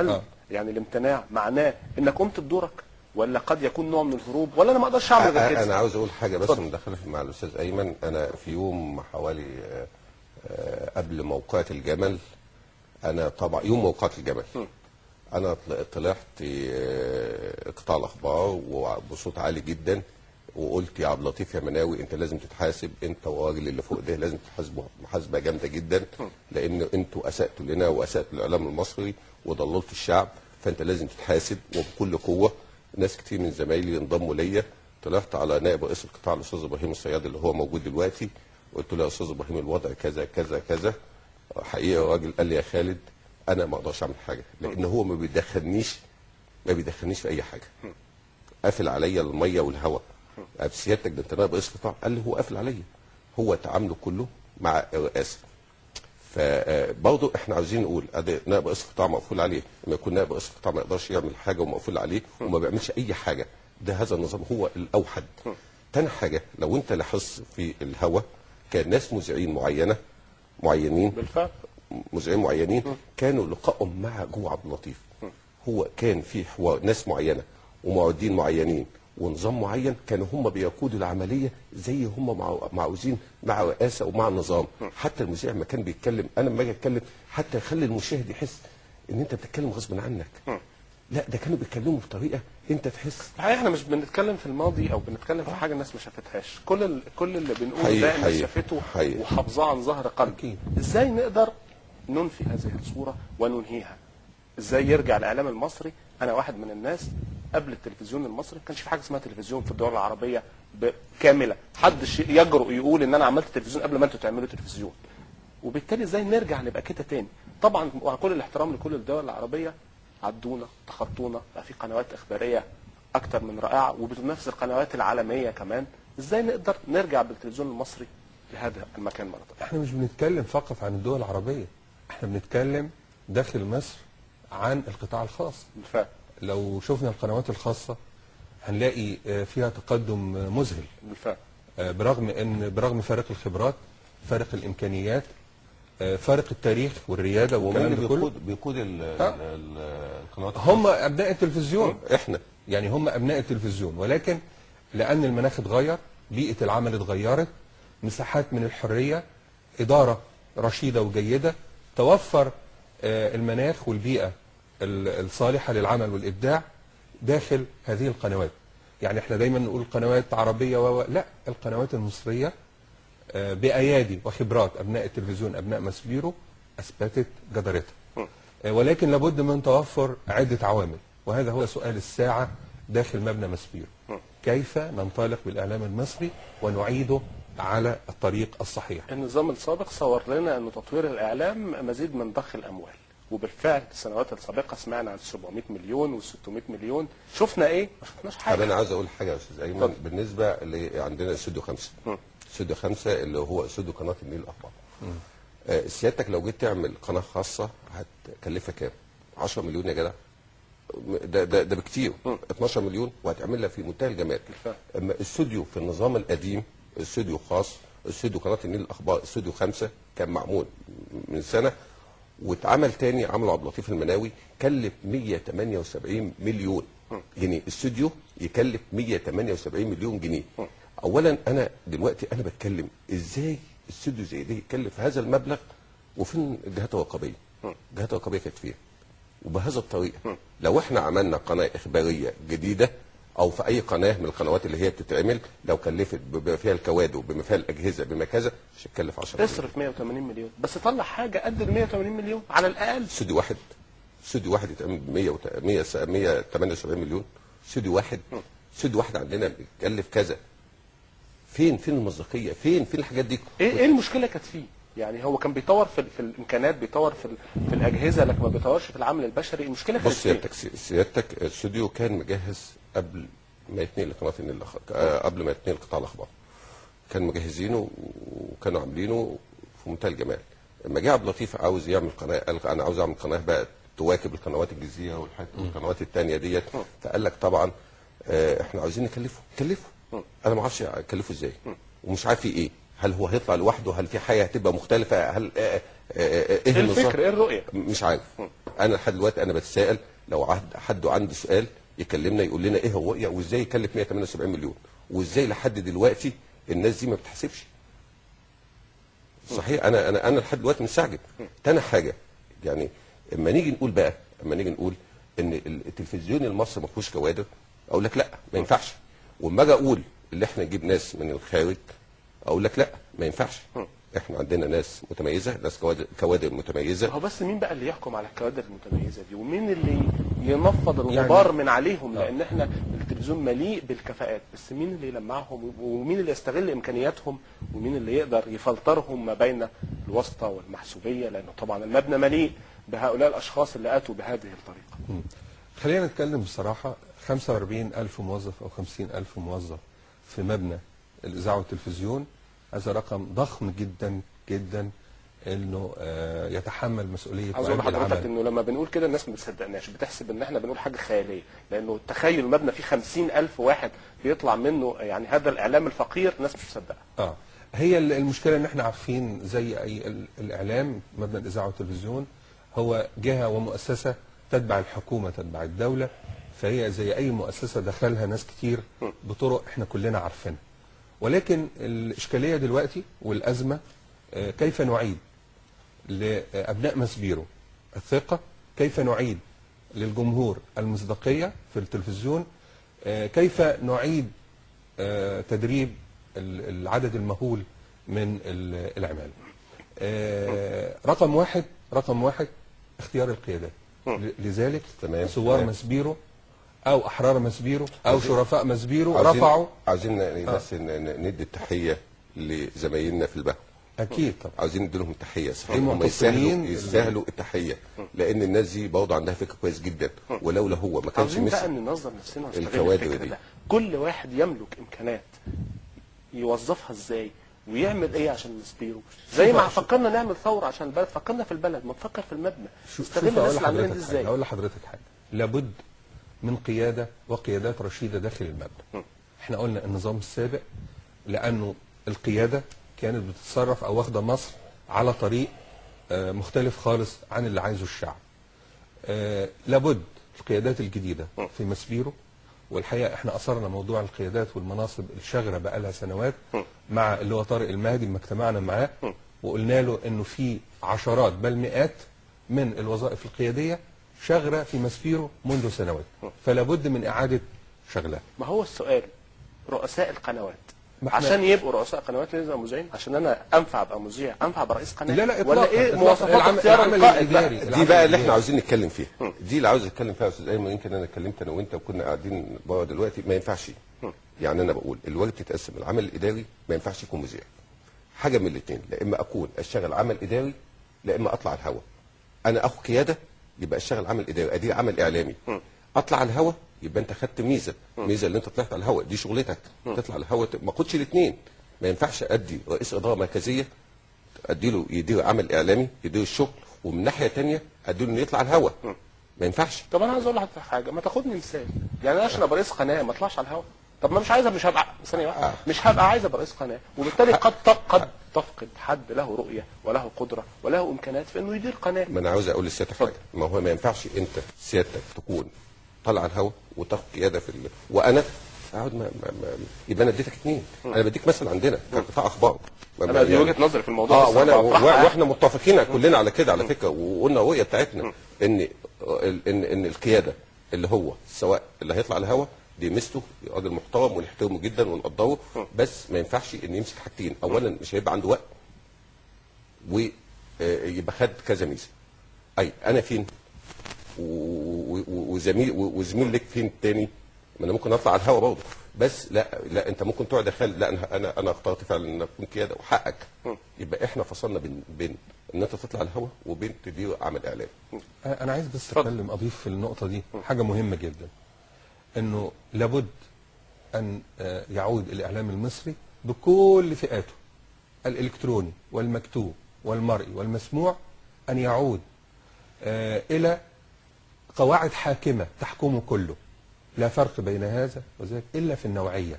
هل يعني الامتناع معناه انك قمت بدورك، ولا قد يكون نوع من الهروب، ولا انا ما اقدرش اعمل غير كده؟ انا عاوز اقول حاجة بس مدخله مع الاستاذ ايمن. انا في يوم حوالي قبل موقعة الجمل، انا طبعا يوم موقعة الجمل انا طلعت قطاع الاخبار وبصوت عالي جدا وقلت يا عبد اللطيف يا مناوي انت لازم تتحاسب، انت والراجل اللي فوق ده لازم تتحاسبوا محاسبه جامدة جدا، لان انتوا اساتوا لنا واساتوا الاعلام المصري وضللتوا الشعب، فانت لازم تتحاسب وبكل قوة. ناس كتير من زمايلي انضموا ليا. طلعت على نائب رئيس القطاع الاستاذ ابراهيم الصياد اللي هو موجود دلوقتي، قلت له يا استاذ ابراهيم الوضع كذا كذا كذا. حقيقة الراجل قال لي يا خالد انا ما اقدرش اعمل حاجة، لان هو ما بيدخلنيش في اي حاجة، قافل عليا المية والهواء. سيادتك ده انت نائب رئيس قطاع. قال لي هو قافل عليا، هو تعامله كله مع الرئاسة. فبرضه احنا عاوزين نقول ادي نائب رئيس قطاع مقفول عليه، لما يكون نائب رئيس قطاع ما يقدرش يعمل حاجة ومقفول عليه وما بيعملش اي حاجة، ده هذا النظام هو الاوحد. تاني حاجة، لو انت لاحظت في الهوا كان ناس مذيعين معينين بالفعل، مذيعين معينين كانوا لقائهم مع جوه عبد اللطيف، هو كان في حوار ناس معينة ومعدين معينين ونظام معين، كانوا هم بيقودوا العملية زي هم معوزين مع رئاسة ومع نظام. حتى المذيع ما كان بيتكلم، انا لما اجي اتكلم حتى يخلي المشاهد يحس ان انت بتتكلم غصب عنك. لا ده كانوا بيتكلموا بطريقة انت تحس. الحقيقة احنا مش بنتكلم في الماضي او بنتكلم في حاجة الناس ما شافتهاش، كل اللي بنقوله ده الناس شافته وحافظاه عن ظهر قلب. ازاي نقدر ننفي هذه الصورة وننهيها؟ ازاي يرجع الاعلام المصري؟ انا واحد من الناس قبل التلفزيون المصري ما كانش في حاجة اسمها تلفزيون في الدول العربية كاملة، حدش يجرؤ يقول ان انا عملت تلفزيون قبل ما انتوا تعملوا تلفزيون. وبالتالي ازاي نرجع نبقى كده تاني؟ طبعا مع كل الاحترام لكل الدول العربية، عدونا تخطونا، بقى في قنوات اخبارية اكتر من رائعة وبتنافس القنوات العالمية كمان. ازاي نقدر نرجع بالتلفزيون المصري لهذا المكان مرة ثانية؟ احنا مش بنتكلم فقط عن الدول العربية، احنا بنتكلم داخل مصر عن القطاع الخاص. بالفعل لو شفنا القنوات الخاصة هنلاقي فيها تقدم مذهل. بالفعل برغم فارق الخبرات، فارق الامكانيات، فارق التاريخ والرياده والكلام ده كله. بيقود القنوات هم ابناء التلفزيون، احنا يعني هم ابناء التلفزيون، ولكن لان المناخ اتغير، بيئة العمل اتغيرت، مساحات من الحرية، ادارة رشيده وجيده توفر المناخ والبيئة الصالحة للعمل والابداع داخل هذه القنوات. يعني احنا دايما نقول قنوات عربية لا، القنوات المصرية بأيادي وخبرات أبناء التلفزيون، أبناء ماسبيرو، أثبتت جدارتها. ولكن لابد من توفر عدة عوامل، وهذا هو سؤال الساعة داخل مبنى ماسبيرو. كيف ننطلق بالإعلام المصري ونعيده على الطريق الصحيح؟ النظام السابق صور لنا أن تطوير الإعلام مزيد من ضخ الأموال، وبالفعل السنوات السابقة سمعنا عن 700 مليون و 600 مليون، شفنا إيه؟ ما شفناش حاجة. طب أنا عاوز أقول حاجة يا أستاذ أيمن. بالنسبة اللي عندنا استوديو 5، استوديو 5 اللي هو استوديو قناة النيل الأخبار. سيادتك لو جيت تعمل قناة خاصة هتكلفها كام؟ 10 مليون يا جدع، ده بكتير، 12 مليون وهتعملها في منتهى الجمال. اما استوديو في النظام القديم، استوديو خاص، استوديو قناة النيل الأخبار، استوديو 5 كان معمول من سنة واتعمل تاني، عمله عبد اللطيف المناوي، كلف 178 مليون جنيه. استوديو يكلف 178 مليون جنيه. اولا انا دلوقتي انا بتكلم ازاي استوديو زي ده يكلف هذا المبلغ، وفين الجهات الرقابية؟ الجهات الرقابية كانت فين؟ وبهذا الطريقة لو احنا عملنا قناة اخبارية جديدة او في اي قناة من القنوات اللي هي بتتعمل، لو كلفت بما فيها الكوادر بما فيها الاجهزة بما كذا، مش هتكلف 10 مليون. اصرف 180 مليون بس طلع حاجة قد ال 180 مليون على الاقل. استوديو واحد، استوديو واحد يتعمل ب 178 مليون. استوديو واحد، استوديو واحد عندنا بيتكلف كذا. فين المصداقية؟ فين الحاجات دي؟ ايه المشكلة كانت فيه؟ يعني هو كان بيطور في الامكانيات، بيطور في الاجهزة، لكن ما بيطورش في العمل البشري. المشكلة كانت فين؟ بص سيادتك الاستوديو كان مجهز قبل ما يتنقل لقناه النيل، قبل ما يتنقل قطاع الاخبار، كان مجهزينه وكانوا عاملينه في منتهى الجمال. لما جه عبد اللطيف عاوز يعمل قناة، قال انا عاوز اعمل قناة بقى تواكب القنوات الجزيرة والقنوات الثانية ديت، فقال لك طبعا احنا عاوزين نكلفه. كلفه، انا ما اعرفش اكلفه ازاي ومش عارف ايه. هل هو هيطلع لوحده؟ هل في حاجة هتبقى مختلفة؟ هل ايه الفكر؟ ايه الرؤية؟ مش عارف. انا لحد دلوقتي انا بتساءل، لو حد عنده سؤال يكلمنا يقول لنا ايه الرؤية، وازاي يكلف 178 مليون، وازاي لحد دلوقتي الناس دي ما بتحسبش. صحيح انا انا انا لحد دلوقتي مستعجب. تاني حاجة يعني اما نيجي نقول بقى، اما نيجي نقول ان التلفزيون المصري ما فيهوش كوادر، اقول لك لا ما ينفعش. واما اجي اقول اللي احنا نجيب ناس من الخارج، اقول لك لا ما ينفعش. احنا عندنا ناس متميزة، ناس كوادر متميزة. هو بس مين بقى اللي يحكم على الكوادر المتميزة دي، ومين اللي ينفض الغبار يعني من عليهم؟ لان احنا التلفزيون مليء بالكفاءات، بس مين اللي يلمعهم، ومين اللي يستغل امكانياتهم، ومين اللي يقدر يفلترهم ما بين الواسطة والمحسوبيه؟ لانه طبعا المبنى مليء بهؤلاء الاشخاص اللي اتوا بهذه الطريقة. خلينا نتكلم بصراحة، 45,000 موظف او 50,000 موظف في مبنى الاذاعة والتلفزيون، هذا رقم ضخم جدا جدا انه يتحمل مسؤولية. عاوز اقول لحضرتك انه لما بنقول كده الناس ما بتصدقناش، بتحسب ان احنا بنقول حاجة خيالية، لانه تخيل مبنى فيه 50,000 واحد بيطلع منه يعني هذا الاعلام الفقير، الناس مش مصدقه. هي المشكلة ان احنا عارفين زي اي الاعلام، مبنى الاذاعة والتلفزيون هو جهة ومؤسسة تتبع الحكومة، تتبع الدولة، فهي زي اي مؤسسة دخلها ناس كتير بطرق احنا كلنا عارفينها. ولكن الإشكالية دلوقتي والأزمة، كيف نعيد لأبناء مسبيرو الثقة؟ كيف نعيد للجمهور المصداقية في التلفزيون؟ كيف نعيد تدريب العدد المهول من العمالة؟ رقم واحد اختيار القيادات. لذلك ثوار مسبيرو او احرار مسبيرو او شرفاء مسبيرو رفعوا. عايزين بس ندي التحية لزمايلنا في البهو. اكيد طبعا عايزين ندي لهم التحية، صحيح هم يستاهلوا التحية، لان الناس دي برضه عندها فكرة كويس جدا، ولولا هو ما كانش عايزين بقى ننظم نفسنا ونستغل الفكرة ده. كل واحد يملك امكانات يوظفها ازاي ويعمل ايه عشان مسبيرو. زي ما فكرنا نعمل ثورة عشان البلد، فكرنا في البلد، ما نفكر في المبنى. نستغل الناس اللي عاملين دي ازاي. هقول لحضرتك حاجة، لابد من قيادة وقيادات رشيدة داخل المبنى. احنا قلنا النظام السابق لأنه القيادة كانت بتتصرف أو واخدة مصر على طريق مختلف خالص عن اللي عايزه الشعب. لابد القيادات الجديدة في مسبيرو، والحقيقة احنا أثرنا موضوع القيادات والمناصب الشاغرة بقالها سنوات مع اللي هو طارق المهدي لما اجتمعنا معاه وقلنا له انه في عشرات بل مئات من الوظائف القيادية شغرة في مسبيرو منذ سنوات، فلا بد من إعادة شغلها. ما هو السؤال، رؤساء القنوات عشان يبقوا رؤساء قنوات لازم يبقوا مذيعين؟ عشان أنا أنفع أبقى مذيع أنفع أبقى رئيس قناة؟ لا لا إطلاقا. ولا إيه مواصفات اختيار القائد بقى؟ دي بقى اللي إحنا عاوزين نتكلم فيها، دي اللي عاوز أتكلم فيها يا أستاذ أيمن. يمكن أنا اتكلمت أنا وأنت وكنا قاعدين بره دلوقتي. ما ينفعش، يعني أنا بقول الواجب تتقسم، العمل الإداري ما ينفعش يكون مذيع. حاجة من الاثنين، لا إما أكون أشتغل عمل إداري، لا إما أطلع الهوا. أنا آخد قيادة يبقى اشتغل عمل اداري، ادير عمل اعلامي. اطلع على الهوا يبقى انت خدت ميزة، ميزة اللي انت طلعت على الهوا دي شغلتك، تطلع على الهوا. ما اخدش الاثنين. ما ينفعش ادي رئيس ادارة مركزية ادي له يدير عمل اعلامي، يدير الشغل، ومن ناحية ثانية ادي له انه يطلع على الهوا. ما ينفعش. طب انا عايز اقول لحضرتك حاجة، ما تاخدني مثال، يعني انا عشان ابقى رئيس قناة ما اطلعش على الهوا؟ طب ما مش عايز، مش هبقى ثانية واحدة، مش هبقى عايز ابقى رئيس قناة، وبالتالي قد تفقد حد له رؤية وله قدره وله امكانات في انه يدير قناة. ما انا عاوز اقول لسيادتك حاجة، ما هو ما ينفعش انت سيادتك تكون طالع على الهوا وتاخد قيادة في وانا اقعد ما يبقى انا اديتك اثنين. انا بديك مثل عندنا كقطاع اخبار. انا دي وجهه نظري في الموضوع. وانا واحنا متفقين كلنا على كده على فكرة، وقلنا الرؤية بتاعتنا ان ان ان القيادة اللي هو سواء اللي هيطلع على الهوا دي ميزته، راجل محترم ونحترمه جدا ونقدره، بس ما ينفعش ان يمسك حاجتين. اولا مش هيبقى عنده وقت، ويبقى خد كذا ميزة. اي انا فين وزميل لك فين تاني؟ ما انا ممكن اطلع على الهوا برضه، بس لا لا انت ممكن تقعد يا خالد، لا انا اخترت فعلا ان اكون قيادة وحقك. يبقى احنا فصلنا بين ان انت تطلع على الهوا وبين تدير عمل اعلامي. انا عايز بس اتكلم اضيف في النقطة دي حاجة مهمة جدا، انه لابد ان يعود الاعلام المصري بكل فئاته، الالكتروني والمكتوب والمرئي والمسموع، ان يعود الى قواعد حاكمه تحكمه كله، لا فرق بين هذا وذاك الا في النوعية.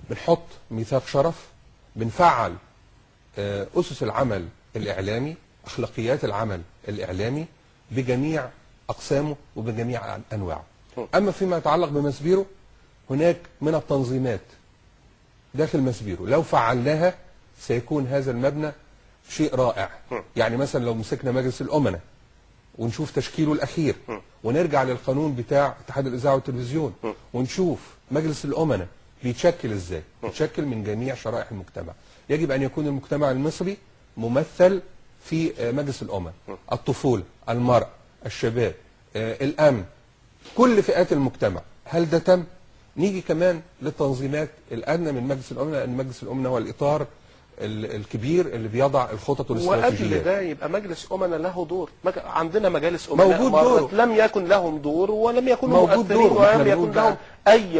بنحط ميثاق شرف، بنفعل أسس العمل الإعلامي، أخلاقيات العمل الإعلامي بجميع أقسامه وبجميع أنواعه. أما فيما يتعلق بماسبيرو، هناك من التنظيمات داخل ماسبيرو لو فعلناها سيكون هذا المبنى شيء رائع. يعني مثلا لو مسكنا مجلس الأمناء ونشوف تشكيله الأخير، ونرجع للقانون بتاع اتحاد الإذاعة والتلفزيون ونشوف مجلس الأمناء بيتشكل إزاي، بيتشكل من جميع شرائح المجتمع. يجب أن يكون المجتمع المصري ممثل في مجلس الأمناء، الطفولة، المرأة، الشباب، الأمن، كل فئات المجتمع. هل ده تم؟ نيجي كمان للتنظيمات الأدنى من مجلس الأمناء، لأن مجلس الأمناء هو الإطار الكبير اللي بيضع الخطط والاستراتيجيات. وقبل ده يبقى مجلس أمناء له دور. عندنا مجالس أمناء موجود دوره، لم يكن لهم دور ولم يكونوا مؤثرين ولم يكن لهم أي